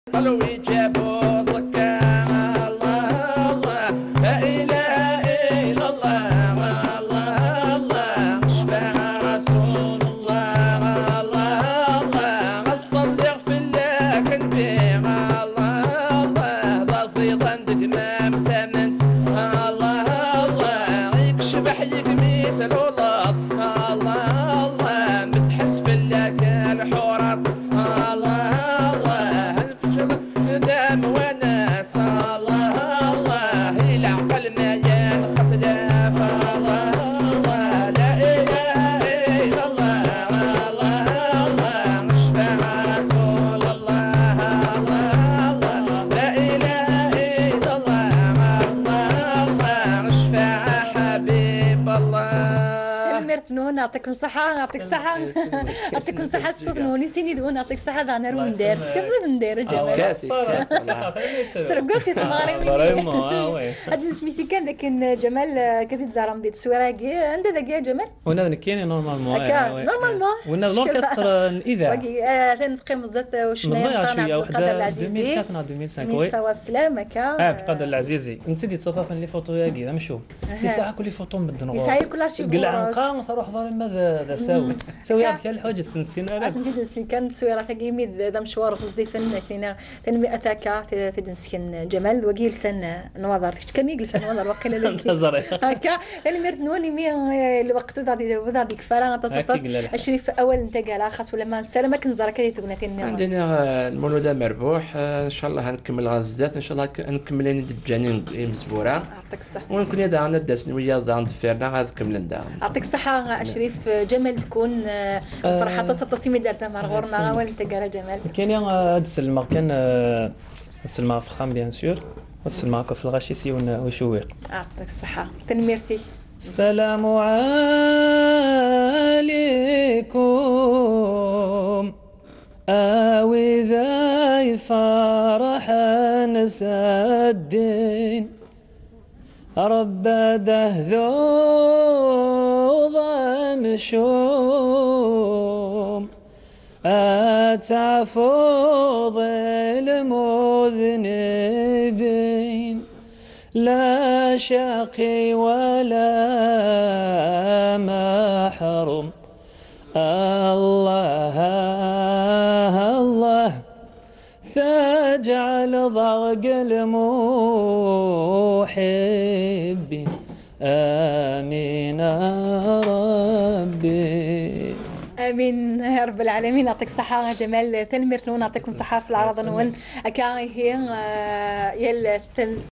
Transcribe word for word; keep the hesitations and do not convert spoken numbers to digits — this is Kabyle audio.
قالوا يجابوا زكا. الله الله، لا إله إلا الله. الله الله، شفاعة رسول الله. الله الله، صلي في الله كنبي. الله الله، بسيطا دقمام ثمنت. الله الله، يكشبح لك مثل ولاد. الله الله، متحت في الله الحورات. الله الله، الفجر دام وناس. الله الله، العقل ما ينخلف. الله الله، لا إله إلا الله. الله الله، اشفع رسول الله. الله الله، لا إله إلا الله. الله الله، اشفع حبيب الله. Tanemmirt-nwen, يعطيكم الصحة، يعطيك الصحة. يعطيكم الصحة الصوت-nwen, يسيني دون، يعطيك الصحة. دعنا نروح ندير كيف ندير جمال. كاسي، كاسي، والله. ترقوتي تمارين. فريمون، اه وي. هاد الاسم كان، لكن جمال، آه، كذي تزعرم بيت السويرة كي عندها ذاك يا جمال. وانا نكيني نورمالمون، هكا، آه، وي. نورمالمون. وانا لوركستر الاذاعه. باقي، آه، ثاني تقيم بزاف وشنا مزيان شويه، عبد القادر وخدا العزيزي. ألفين وثلاثة ولا ألفين وخمسة، وي. صواب السلام هكا. آه، عبد القادر العزيزي، انت اللي تصرف لي فوتو يا كذا مشو. يسعى كل فوتو مدن غورس. يسعى كل شيء قلعان غورس. قام تروح ضاري ما ذا، ذا ساوي. سوي هذيك الحاجه تنسينا لك. كان تصوير حتى قيمي ذا مشوار في الزيفن كاينه. تنمي أتاكا، ت-، تدنسكن جمال، وقيل سن نواظر. فيش كان يقل سن نواظر، وقيل لك. هكا، الميرت نوني مي، آه، الوقت ذا دي، ذا دي كفارة، تصطاس. أكيد لا، لا. أشرف أول أنت قال، خاص ولا ما نسال، ما كنزار كذي تقولنا تين نواظر. عندنا، آه، المولودة مربوح، آه، إن شاء الله هنكمل غزدات، إن شاء الله ك-، نكمل ندب جانين مزبورة. يعطيك الصحة. ونكون إذا عندنا الدرس نويا ضان دفيرنا، هذا كملنا. يعطيك الصحة، أشرف جمال، تكون، آه، آه، فرحة تصطاس مي دار زمان غورنا، وين أنت قال جمال. كاين، آه، هاد السلمة كان، آه، تسلم في الخام بيان سور، وتسلم هكا في الغاشي سيون وشويق. يعطيك الصحة. تنميرتي. السلام عليكم، أوي ذا فرح نسدين، رب دهذو ضمشوم. أتعفوض المذنبين، لا شقي ولا محروم. الله، الله، تجعل ضرق المحبين. آمين يا ربي. آمين يا رب العالمين. يعطيك الصحة يا جمال، تنميرت نون، يعطيكم الصحة في العرض نون. أكا هي، آه، يل تن-